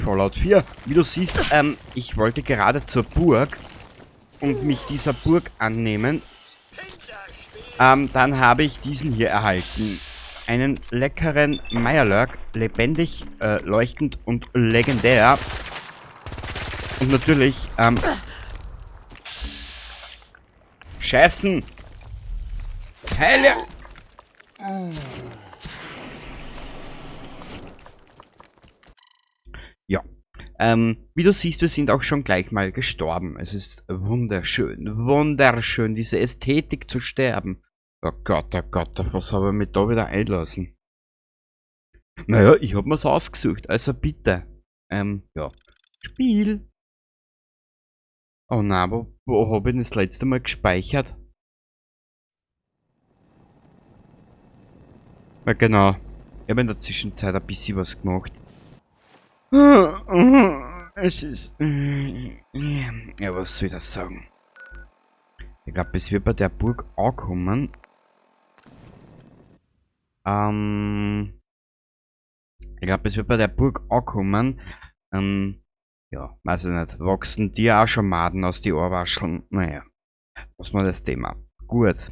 Fallout 4. Wie du siehst, ich wollte gerade zur Burg und mich dieser Burg annehmen. Dann habe ich diesen hier erhalten. Einen leckeren Mirelurk, lebendig, leuchtend und legendär. Und natürlich, Scheißen! Heile! Ja. Wie du siehst, wir sind auch schon gleich mal gestorben. Es ist wunderschön, wunderschön, diese Ästhetik zu sterben. Oh Gott, was habe ich mich da wieder einlassen? Naja, ich hab mir's ausgesucht, also bitte. Ja. Spiel. Oh nein, wo hab ich denn das letzte Mal gespeichert? Ja, genau. Ich hab in der Zwischenzeit ein bisschen was gemacht. Es ist... Ja, was soll ich das sagen? Ich glaub, bis wir bei der Burg ankommen... Ich glaub, bis wir bei der Burg ankommen... Ja, weiß ich nicht. Wachsen dir auch schon Maden aus die Ohrwascheln? Naja, was war das Thema? Gut.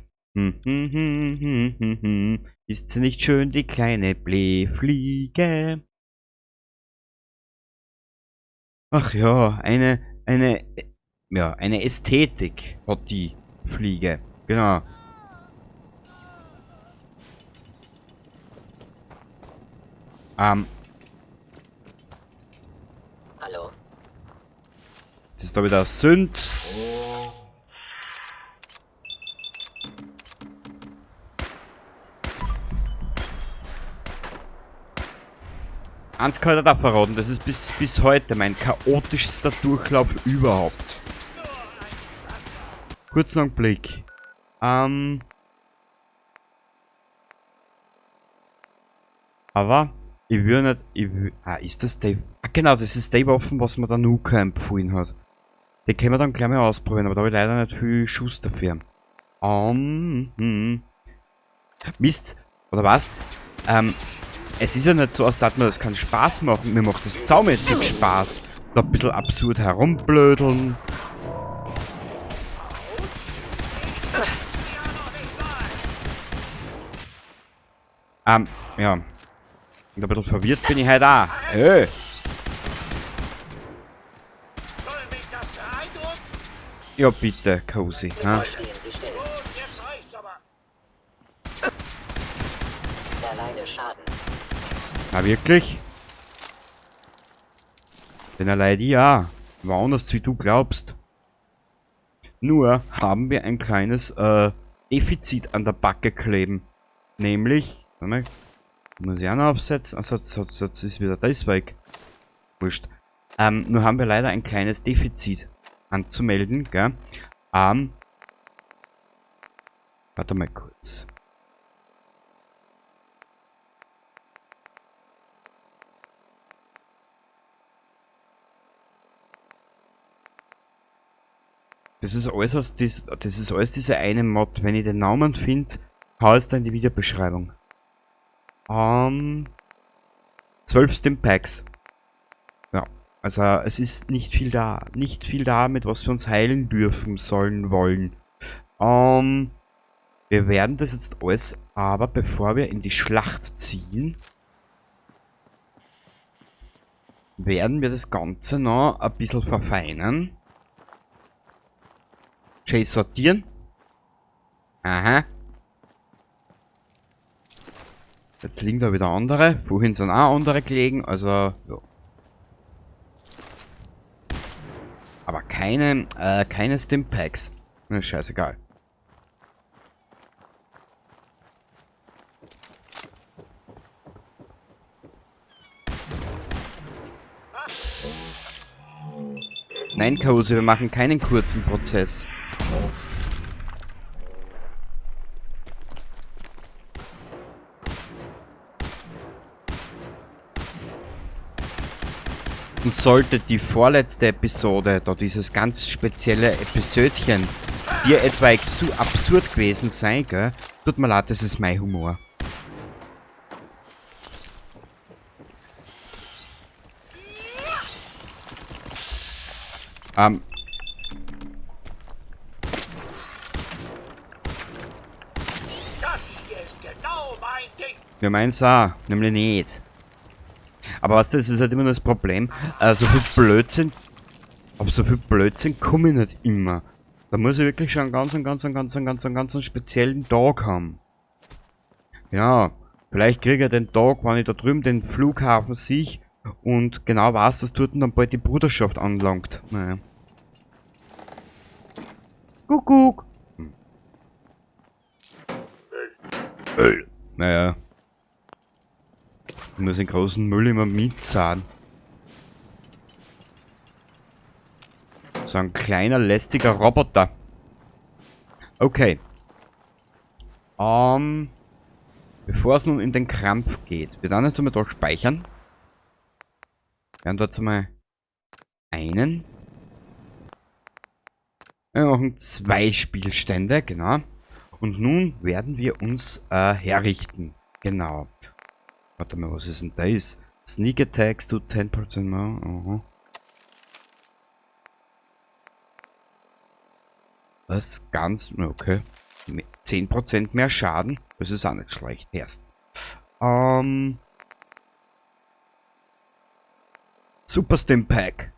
Ist sie nicht schön, die kleine Blähfliege? Ach ja, eine Ästhetik hat die Fliege. Genau. Hallo. Jetzt ist da wieder Sünd. Eins kann ich da verraten, das ist bis heute mein chaotischster Durchlauf überhaupt. Kurzen Augenblick. Aber ich will nicht, ich will, ah, ist das die, ah, genau, das ist die Waffen, was mir der Nuka empfohlen hat. Die können wir dann gleich mal ausprobieren, aber da habe ich leider nicht viel Schuss dafür. Mist, oder was? Es ist ja nicht so, als dass mir das keinen Spaß machen. Mir macht das saumäßig Spaß. Da ein bisschen absurd herumblödeln. Ja. Und ein bisschen verwirrt bin ich halt auch. Hey. Ja, bitte, Cozy. Ha? Ah, wirklich? Denn allein die ja. War anders, wie du glaubst. Nur haben wir ein kleines Defizit an der Backe kleben. Nämlich, warte mal, muss ich auch noch aufsetzen? Also, jetzt ist wieder das weg. Wurscht. Nur haben wir leider ein kleines Defizit anzumelden, gell? Warte mal kurz. Das ist alles aus dies, das ist alles diese eine Mod. Wenn ich den Namen find, hau es da in die Videobeschreibung. 12 Stimpacks. Ja, also es ist nicht viel da. Nicht viel da, mit was wir uns heilen dürfen, sollen, wollen. Wir werden das jetzt alles, aber bevor wir in die Schlacht ziehen, werden wir das Ganze noch ein bisschen verfeinern. Schön sortieren. Aha. Jetzt liegen da wieder andere. Vorhin sind auch andere gelegen. Also, ja. Aber keine Stimpacks. Na, scheißegal. Nein, Chaose, wir machen keinen kurzen Prozess. Und sollte die vorletzte Episode, da dieses ganz spezielle Episödchen, dir etwaig zu absurd gewesen sein, gell? Tut mir leid, das ist mein Humor. Das hier ist genau mein Ding. Wir meinen es auch, nämlich nicht. Aber weißt du, das ist halt immer das Problem. So viel Blödsinn. Aber so viel Blödsinn komme ich nicht immer. Da muss ich wirklich schon einen ganz, ganz, ganz, ganz, ganz speziellen Tag haben. Ja, vielleicht kriege ich den Tag, wenn ich da drüben den Flughafen sehe und genau weiß, dass dort dann bald die Bruderschaft anlangt. Naja. Kuckuck. Müll. Naja. Ich muss den großen Müll immer mitzahlen. So ein kleiner, lästiger Roboter. Okay. Bevor es nun in den Krampf geht. Wir werden jetzt einmal da speichern. Wir werden dort einmal einen. Wir machen 2 Spielstände, genau. Und nun werden wir uns herrichten. Genau. Warte mal, was ist denn das? Sneak Attacks to 10% more. Aha. Was? Ganz? Okay. 10% mehr Schaden. Das ist auch nicht schlecht. Erst. Super Stimpak.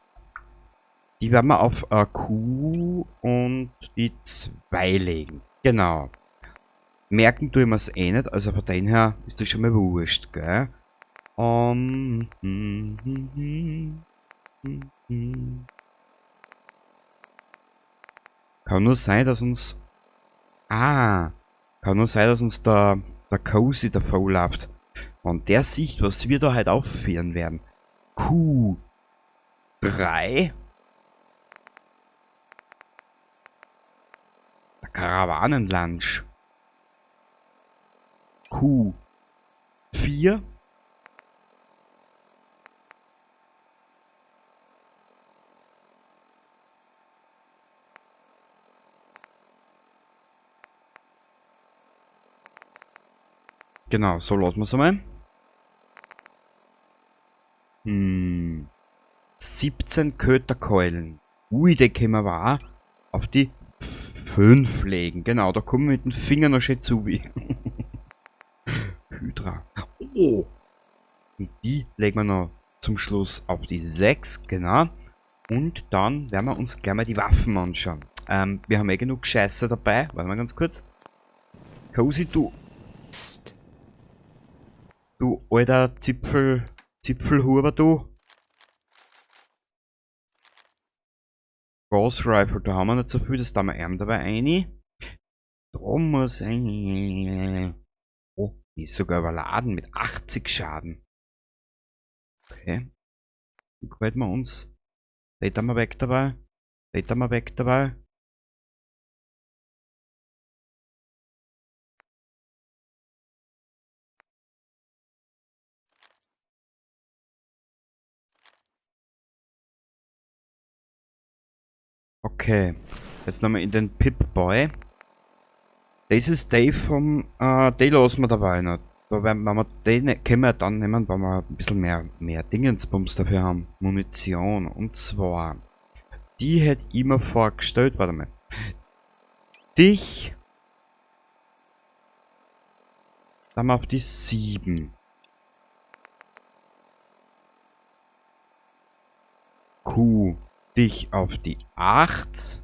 Die werden wir auf Q und die 2 legen. Genau. Merken tue ich mir's eh nicht, also von dem her ist das schon mal wurscht, gell? Kann nur sein, dass uns... Ah! Kann nur sein, dass uns der Cozy davon läuft. Wenn der sieht, was wir da heute aufführen werden. Q3. Der Karawanenlunch. Q4. Genau, so lassen wir's einmal. 17 Köterkeulen. Ui, die können wir aber auch auf die 5 legen. Genau, da kommen wir mit dem Finger noch schön zu. Hydra. Oh! Und die legen wir noch zum Schluss auf die 6, genau. Und dann werden wir uns gleich mal die Waffen anschauen. Wir haben eh genug Scheiße dabei. Warte mal ganz kurz. Cozy, du. Psst. Du alter Zipfelhuber, du. Gauss Rifle, da haben wir nicht so viel, das da wir ihm dabei rein. Da muss ein. Oh, die ist sogar überladen mit 80 Schaden. Okay. Dann halten wir uns. Den haben wir weg dabei. Den haben wir weg dabei. Okay, jetzt nochmal in den Pip-Boy. Das ist der vom, den lassen wir dabei noch. Da werden wir den können wir dann nehmen, wenn wir ein bisschen mehr Dingensbums dafür haben. Munition. Und zwar, die hätte ich mir vorgestellt, warte mal. Dich. Dann auf die 7. Q. Dich auf die 8.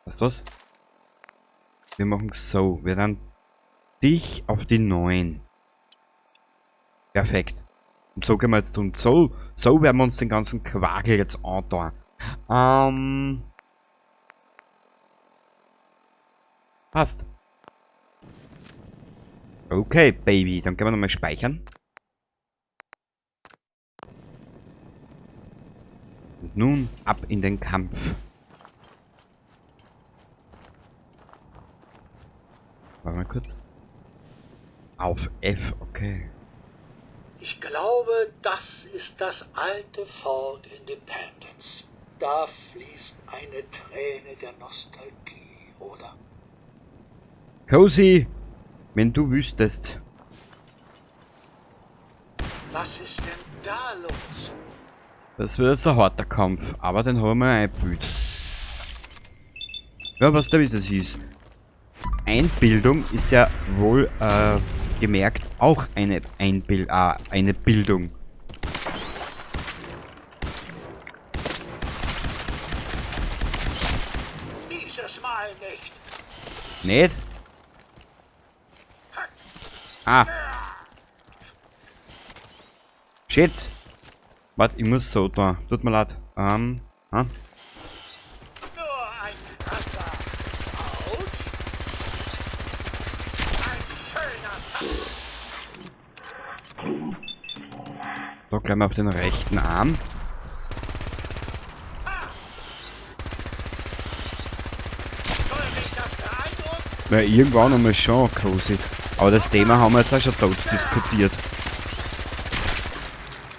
Weißt du was? Wir machen es so. Wir werden dich auf die 9. Perfekt. Und so können wir jetzt tun. So werden wir uns den ganzen Quagel jetzt antun. Passt. Okay, Baby. Dann können wir nochmal speichern. Und nun ab in den Kampf. Warte mal kurz. Auf F, okay. Ich glaube, das ist das alte Fort Independence. Da fließt eine Träne der Nostalgie, oder? Cozy, wenn du wüsstest. Was ist denn da los? Das wird jetzt ein harter Kampf, aber den haben wir eingebildet. Ja, was da ist, das ist. Einbildung ist ja wohl gemerkt auch eine eine Bildung. Dieses Mal nicht. Nicht? Ah. Shit. Warte, ich muss so da. Tut mir leid. Ah. Nur ein Kratzer. Autsch. Ein schöner Tag. Da gleich mal auf den rechten Arm. Ja, irgendwann einmal schon, Cozy. Aber das Thema haben wir jetzt auch schon tot diskutiert.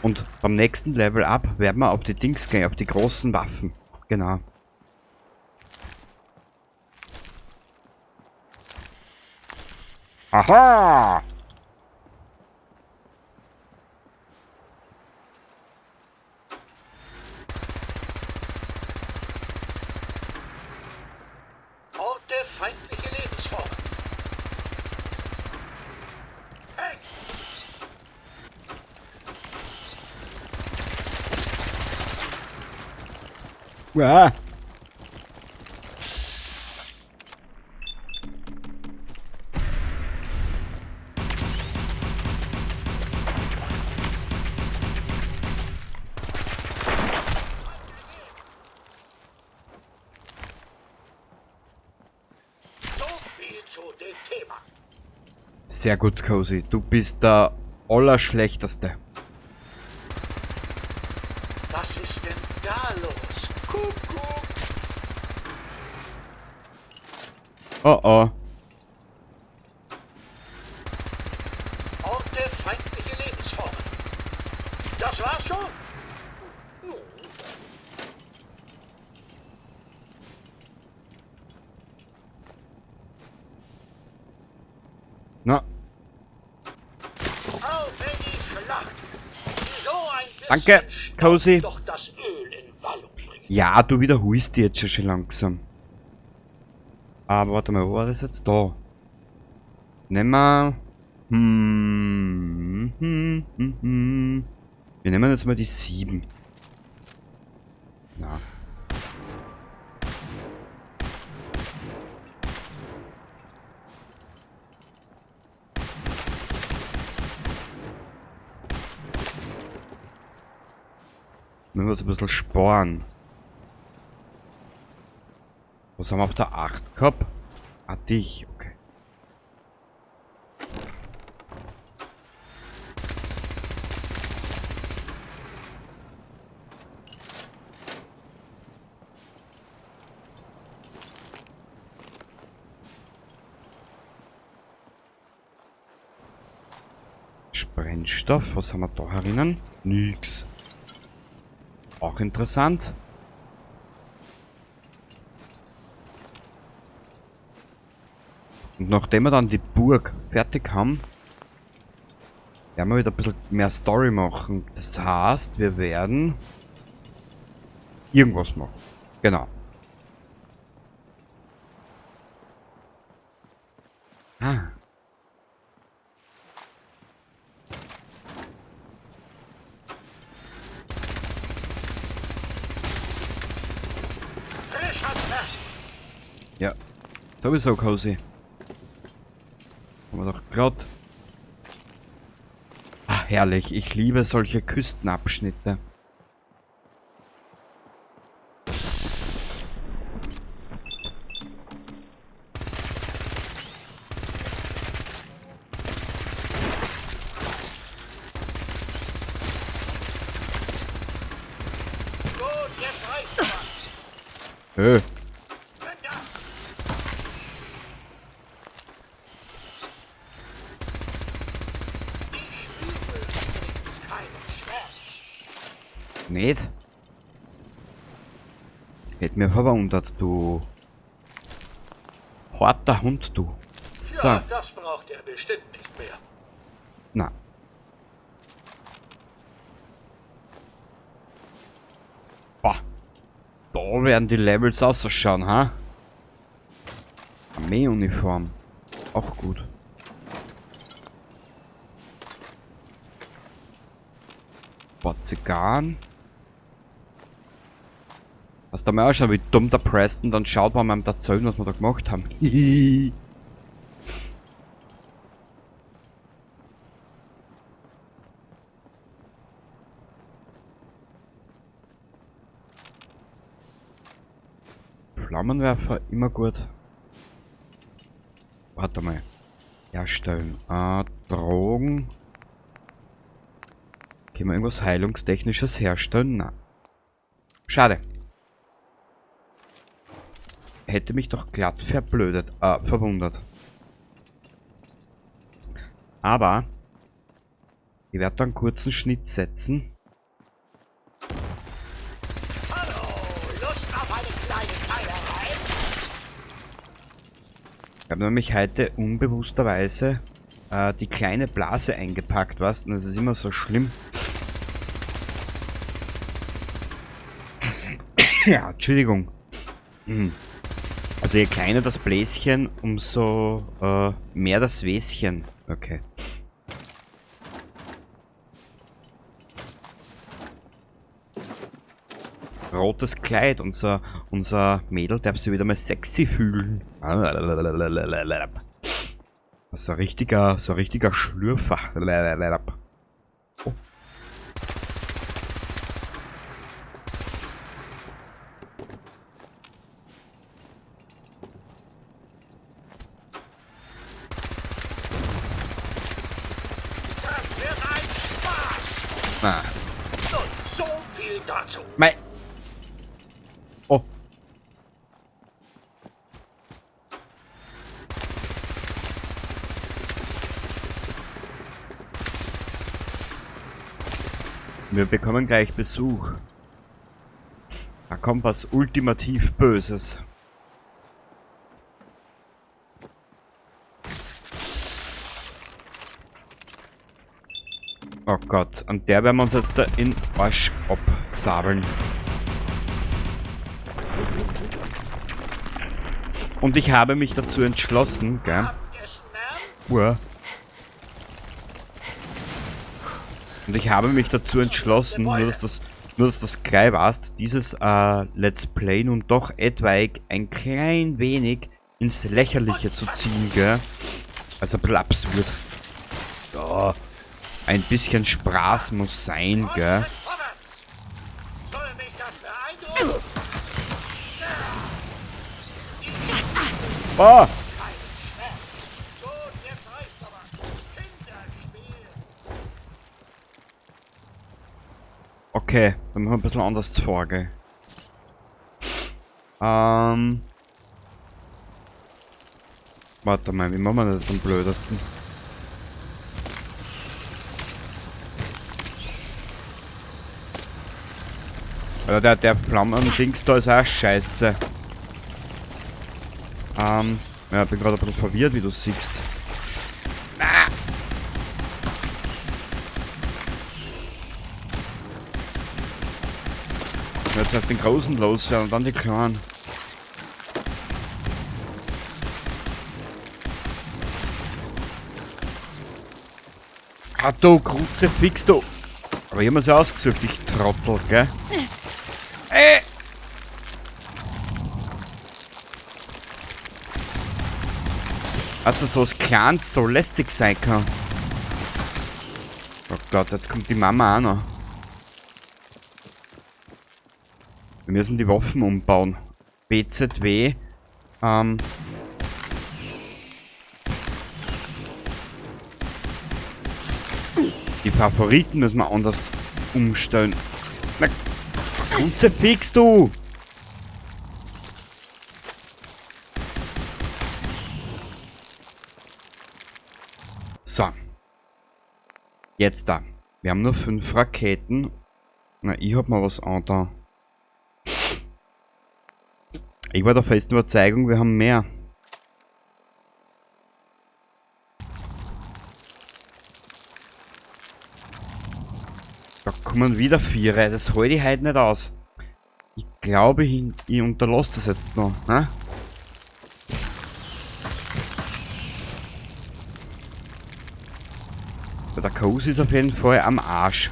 Und beim nächsten Level Up werden wir auf die Dings gehen, auf die großen Waffen. Genau. Aha! Orte feindliche Lebensformen. Hey! Uah. So viel zu dem Thema. Sehr gut, Cozy. Du bist der Allerschlechteste. Was ist denn da los? Kuckuck. Oh oh. Orte feindliche Lebensformen. Das war's schon. Na. Auf in die Schlacht. So ein bisschen Danke, Staub Cozy. Doch das Öl in Wallung bringen. Ja, du wiederholst die jetzt schon langsam. Aber warte mal, wo war das jetzt? Da. Nehmen wir. Wir nehmen jetzt mal die 7. Na. Müssen wir uns ein bisschen sparen. Was haben wir auf der 8 gehabt? Ah, dich, okay. Sprengstoff, was haben wir da herinnen? Nix. Auch interessant. Und nachdem wir dann die Burg fertig haben, werden wir wieder ein bisschen mehr Story machen. Das heißt, wir werden irgendwas machen. Genau. Ah. Ja, sowieso, Cozy. Haben wir doch glatt. Ach, herrlich. Ich liebe solche Küstenabschnitte. Gut, jetzt reicht's aber. Hö. Nicht? Hätte mir verwundert, du harter Hund, du. So. Ja, das braucht er bestimmt nicht mehr. Na. Boah. Da werden die Levels ausschauen, ha? Armeeuniform. Auch gut. Boah, Zigarren. Hast du mal auch schon, wie dumm der Preston dann schaut, wenn wir ihm da erzählen, was wir da gemacht haben. Flammenwerfer, immer gut. Warte mal. Herstellen. Drogen. Können wir irgendwas Heilungstechnisches herstellen? Na. Schade. Hätte mich doch glatt verblödet. Verwundert. Aber ich werde da einen kurzen Schnitt setzen. Hallo, Lust auf eine kleine Teilerei? Ich habe nämlich heute unbewussterweise die kleine Blase eingepackt, weißt du? Und das ist immer so schlimm. Ja, Entschuldigung. Also je kleiner das Bläschen, umso mehr das Wäschen. Okay. Rotes Kleid. Unser Mädel darf sich wieder mal sexy fühlen. So ein richtiger Schlürfer. Oh. Das wird ein Spaß. Na. Nun, so viel dazu. Mei. Oh. Wir bekommen gleich Besuch. Da kommt was ultimativ Böses. Oh Gott, an der werden wir uns jetzt da in Arsch absabeln. Und ich habe mich dazu entschlossen, gell? Uah. Und ich habe mich dazu entschlossen, nur dass das gleich warst, dieses Let's Play nun doch etwaig ein klein wenig ins Lächerliche zu ziehen, gell? Also ein bisschen absurd. Ja, ein bisschen Spaß muss sein, gell? Oh! Okay, dann machen wir ein bisschen anders vor, gell? Warte mal, wie machen wir das am blödesten? Alter, der Flammen-Dings da ist auch scheiße. Ja, bin gerade ein bisschen verwirrt, wie du siehst. Ah! Jetzt erst den Großen loswerden und dann die Kleinen. Ah, du Kruzifix, du. Aber ich hab mir's ja ausgesucht, ich Trottel, gell? Dass das so was Kleines so lästig sein kann. Oh Gott, jetzt kommt die Mama auch noch. Wir müssen die Waffen umbauen. BZW. Die Favoriten müssen wir anders umstellen. Na, Kruzifix, du! So. Jetzt da. Wir haben nur 5 Raketen. Na, ich hab mal was an da. Ich war der festen Überzeugung, wir haben mehr. Da kommen wieder 4, das halte ich heute nicht aus. Ich glaube, ich unterlasse das jetzt noch. Ne? Der Chaos ist auf jeden Fall am Arsch.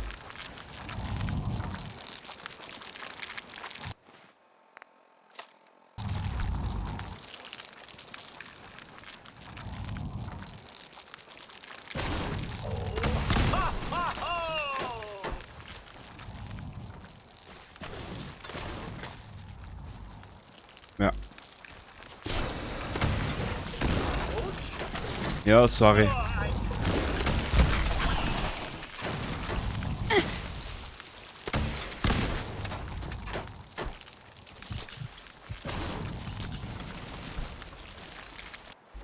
Ja. Ja, sorry.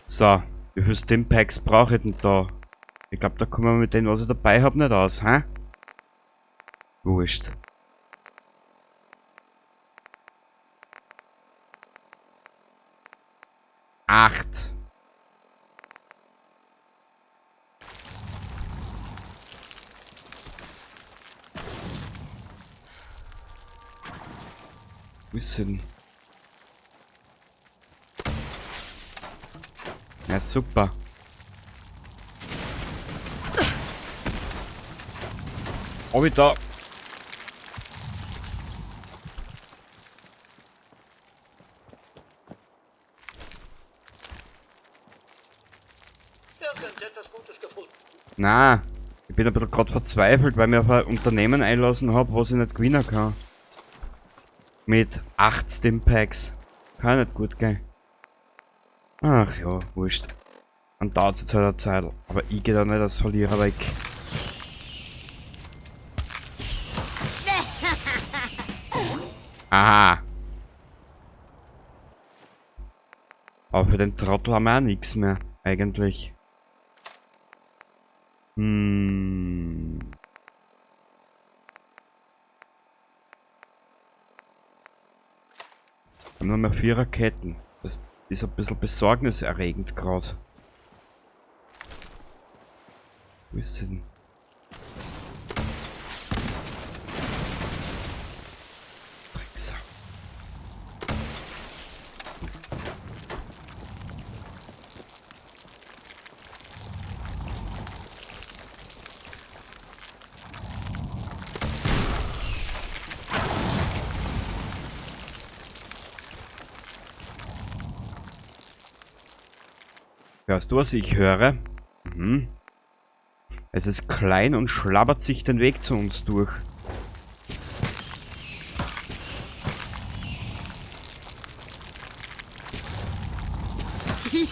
So, wie viele Stimpacks brauche ich denn da? Ich glaube, da kommen wir mit dem, was ich dabei habe, nicht aus, hä? Wurscht. 8. Wo ist sie denn? Ja, super. Ob ich da... Na, ich bin ein bisschen grad verzweifelt, weil ich mir auf ein Unternehmen einlassen hab, was ich nicht gewinnen kann. Mit 8 Stimpacks. Kann nicht gut gehen. Ach ja, wurscht. Dann dauert es jetzt halt eine Zeit. Aber ich geh da nicht als Verlierer weg. Aha. Aber für den Trottel haben wir auch nichts mehr, eigentlich. Hm. Wir haben noch mal 4 Raketen. Das ist ein bisschen besorgniserregend grad. Wo ist sie denn? Drecksau. Hörst du, was ich höre? Mhm. Es ist klein und schlabbert sich den Weg zu uns durch. Wie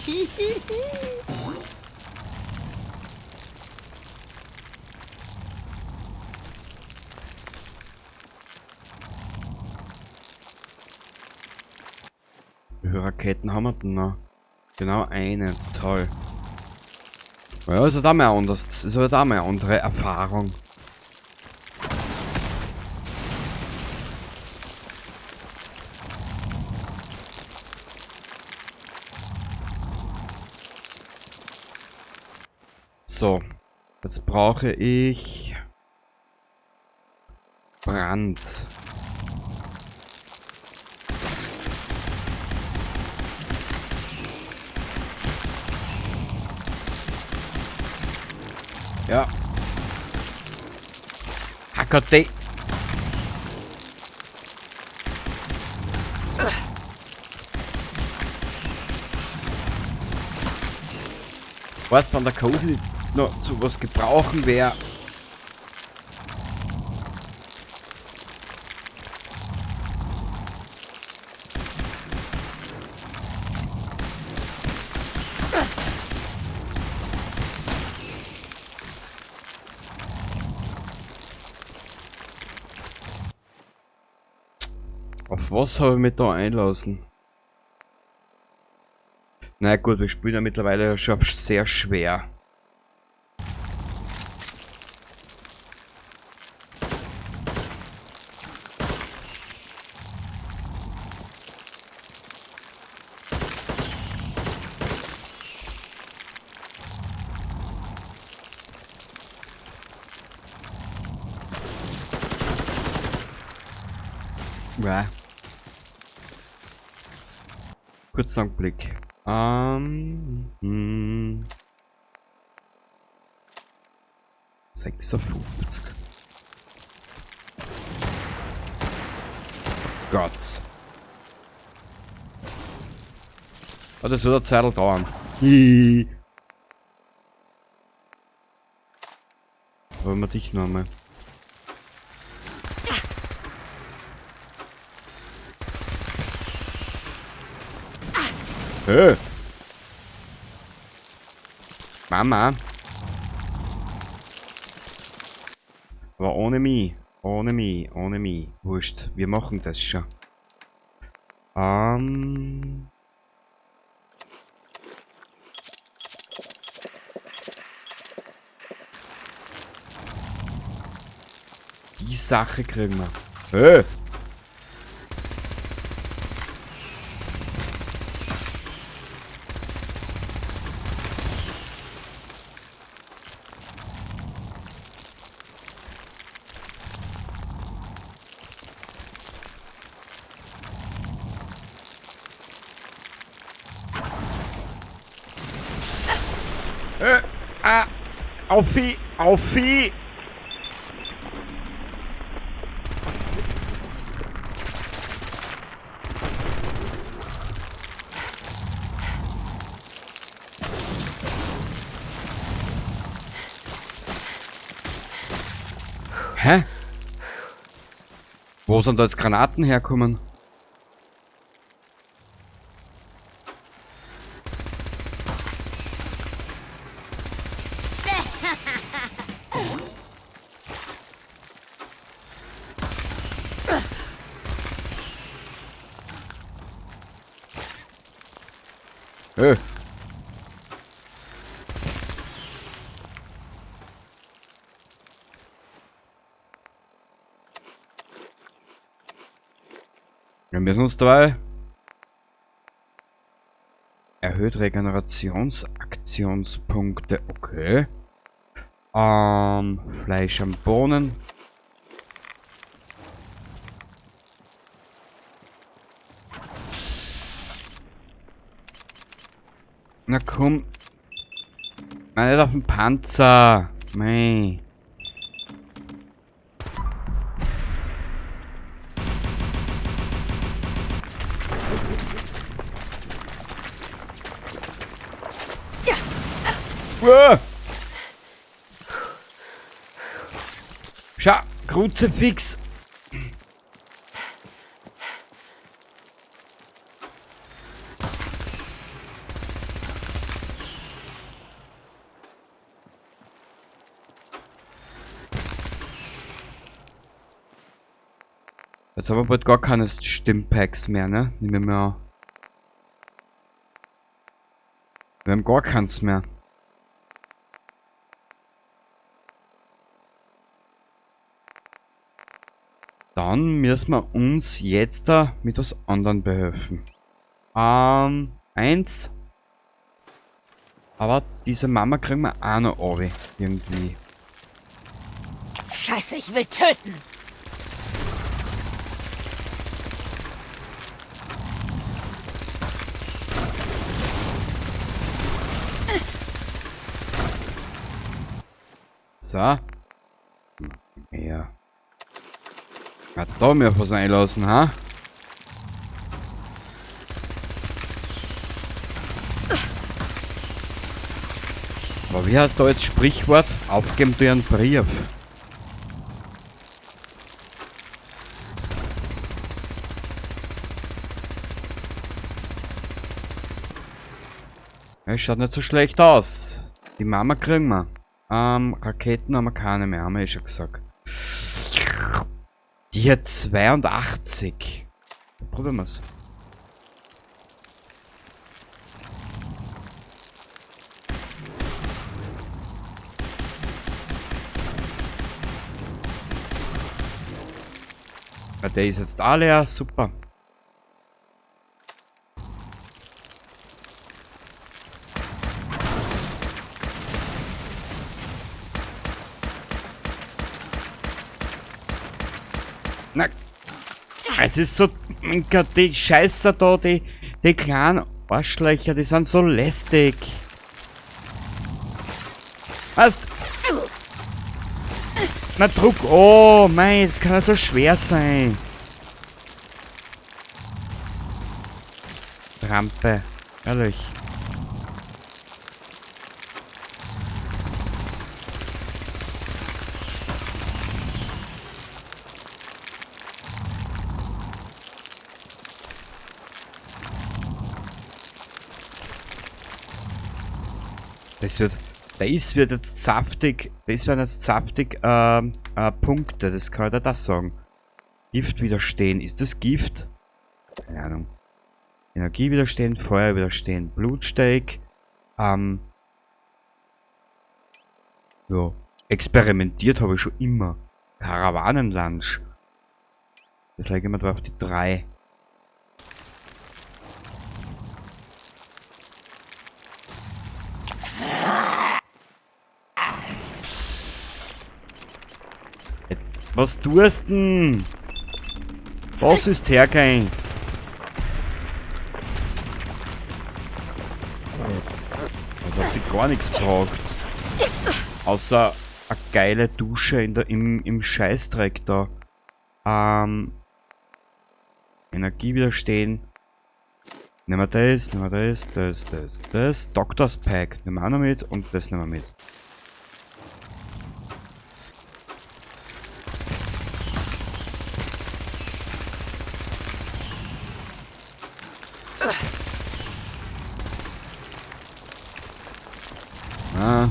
viele Raketen haben wir denn noch? Genau eine. Toll. Ja, ist halt auch mal anders. Ist halt auch mal eine andere Erfahrung. So. Jetzt brauche ich Brand. Ja. HKD. Weißt du, wenn der Cozy noch zu was gebrauchen wäre. Auf was habe ich mich da einlassen? Na gut, wir spielen ja mittlerweile schon sehr schwer. Bäh. Kurzer Blick. 56. Gott. Oh, das wird eine Zeit dauern. Wollen wir dich noch einmal? Hey. Mama. Aber ohne mich. Ohne mich. Ohne mich. Wurscht. Wir machen das schon. Die Sache kriegen wir. Hey. Aufi, Aufi! Hä? Wo sind da jetzt Granaten herkommen? Hey. Wir müssen uns dabei erhöht Regenerationsaktionspunkte. Okay. Fleisch am Bohnen. Na komm. Nein, nicht auf den Panzer. Mei. Uah. Schau, Kruzifix. Jetzt haben wir bald gar keine Stimpacks mehr, ne? Nehmen wir mal an. Wir haben gar keins mehr. Dann müssen wir uns jetzt da mit was anderem behelfen. 1. Aber diese Mama kriegen wir auch noch runter, irgendwie. Scheiße, ich will töten! So. Ja. Ja, da mir was einlassen, ha? Aber wie heißt da jetzt Sprichwort? Aufgeben du einen Brief. Ja, schaut nicht so schlecht aus. Die Mama kriegen wir. Raketen haben wir keine mehr, haben wir eh schon gesagt. Die hat 82. Probieren wir's. Ja, der ist jetzt auch leer, super. Na, Es ist so... Mein Gott, die Scheiße da, die kleinen Arschlöcher, die sind so lästig. Was? Na druck, oh mein, das kann ja so schwer sein. Rampe, ehrlich. Das wird jetzt saftig, das werden jetzt saftig Punkte, das kann ich dir das sagen. Gift widerstehen, ist das Gift? Keine Ahnung. Energie widerstehen, Feuer widerstehen, Blutsteak. Ja, experimentiert habe ich schon immer. Karawanenlunch. Das lege ich mir drauf, die 3. Jetzt, was tust denn? Was ist hergegangen? Das hat sich gar nichts gebraucht. Außer eine geile Dusche in der, im Scheißdreck da. Energie widerstehen. Nehmen wir das, nehmen wir das, das, das, das. Doctor's Pack nehmen wir auch noch mit und das nehmen wir mit. Ah.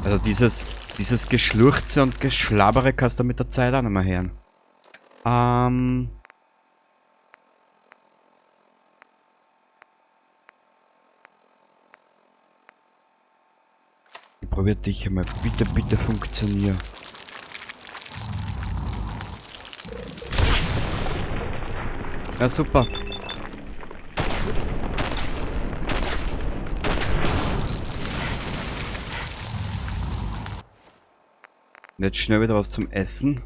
Also dieses Geschlurze und Geschlabbere kannst du mit der Zeit auch nicht mehr hören. Ich probier dich einmal. Bitte, bitte funktionier. Ja, super. Jetzt schnell wieder was zum Essen.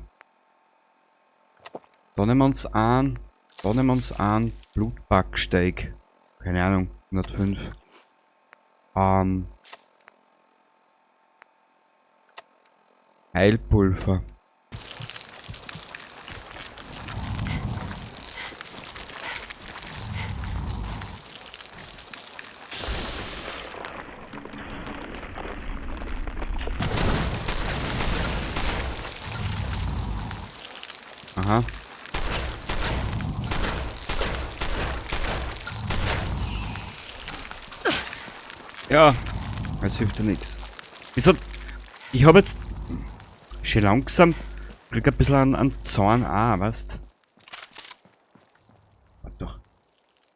Da nehmen wir uns an. Da nehmen wir uns an. Blutbacksteak. Keine Ahnung. 105. Heilpulver. Aha. Ja, es hilft ja nix. Wieso? Ich hab jetzt schon langsam, krieg ein bisschen an Zorn auch, weißt? Warte doch.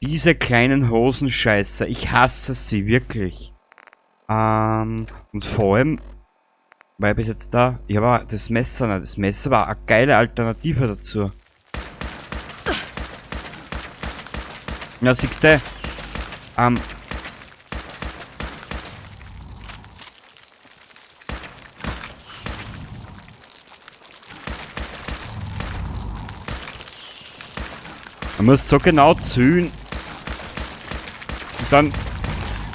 Diese kleinen Hosenscheißer, ich hasse sie wirklich. Und vor allem, weil bis jetzt da, ich hab auch das Messer, nein, das Messer war eine geile Alternative dazu. Ja, siehst du? Man muss so genau ziehen. Und dann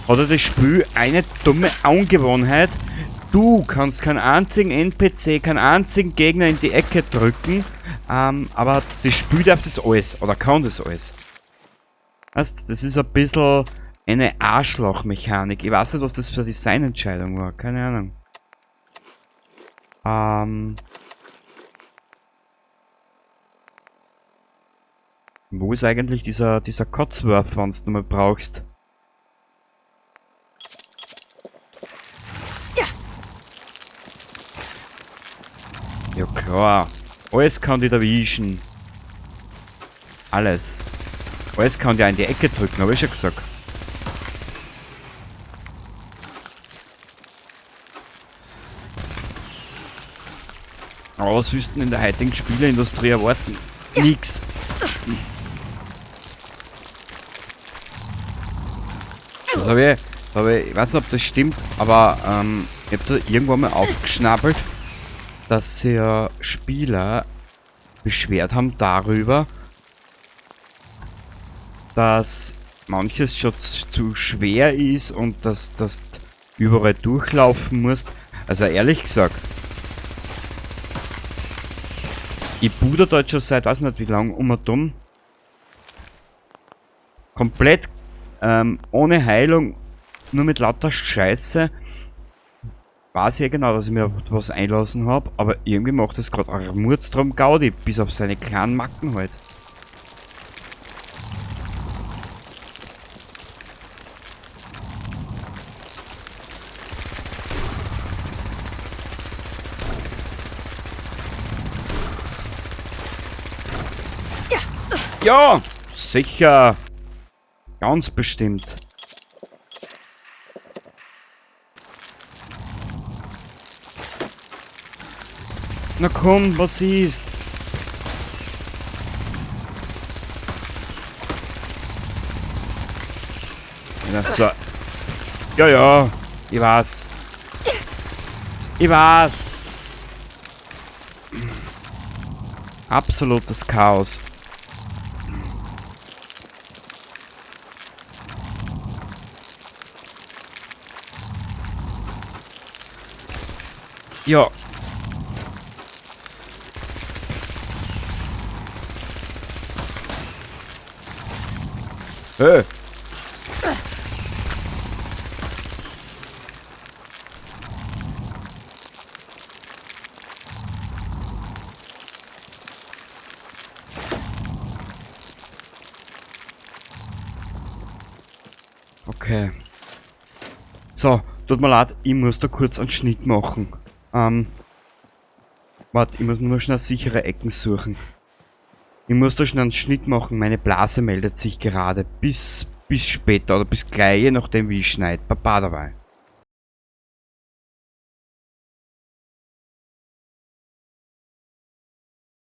hat er das Spiel eine dumme Angewohnheit. Du kannst keinen einzigen NPC, keinen einzigen Gegner in die Ecke drücken. Aber das Spiel darf das alles. Oder kann das alles. Weißt, das ist ein bisschen eine Arschlochmechanik. Ich weiß nicht, was das für eine Designentscheidung war. Keine Ahnung. Wo ist eigentlich dieser Kotzwerfer, wenn du mal brauchst? Ja. Ja klar. Alles kann dich erwischen. Alles. Alles kann dich in die Ecke drücken, hab ich schon gesagt. Aber was willst du denn in der heutigen Spieleindustrie erwarten? Ja. Nix. Das hab ich, ich weiß nicht, ob das stimmt, aber ich hab da irgendwann mal aufgeschnappelt, dass ja Spieler beschwert haben darüber, dass manches schon zu schwer ist und dass du überall durchlaufen musst. Also ehrlich gesagt, ich puder da jetzt schon seit weiß nicht wie lang um und um. Komplett ohne Heilung, nur mit lauter Scheiße. Weiß ich ja genau, dass ich mir was einlassen hab, aber irgendwie macht das grad auch Murz drum Gaudi, bis auf seine kleinen Macken halt. Ja, sicher. Ganz bestimmt. Na komm, was ist? Ja, so. Ja, ja, ich weiß. Ich weiß. Absolutes Chaos. Ja. Hey. Okay. So, tut mir leid, ich muss da kurz einen Schnitt machen. Warte, ich muss nur noch schnell sichere Ecken suchen. Ich muss da schnell einen Schnitt machen, meine Blase meldet sich gerade. Bis später oder bis gleich, je nachdem wie ich schneide. Baba dabei.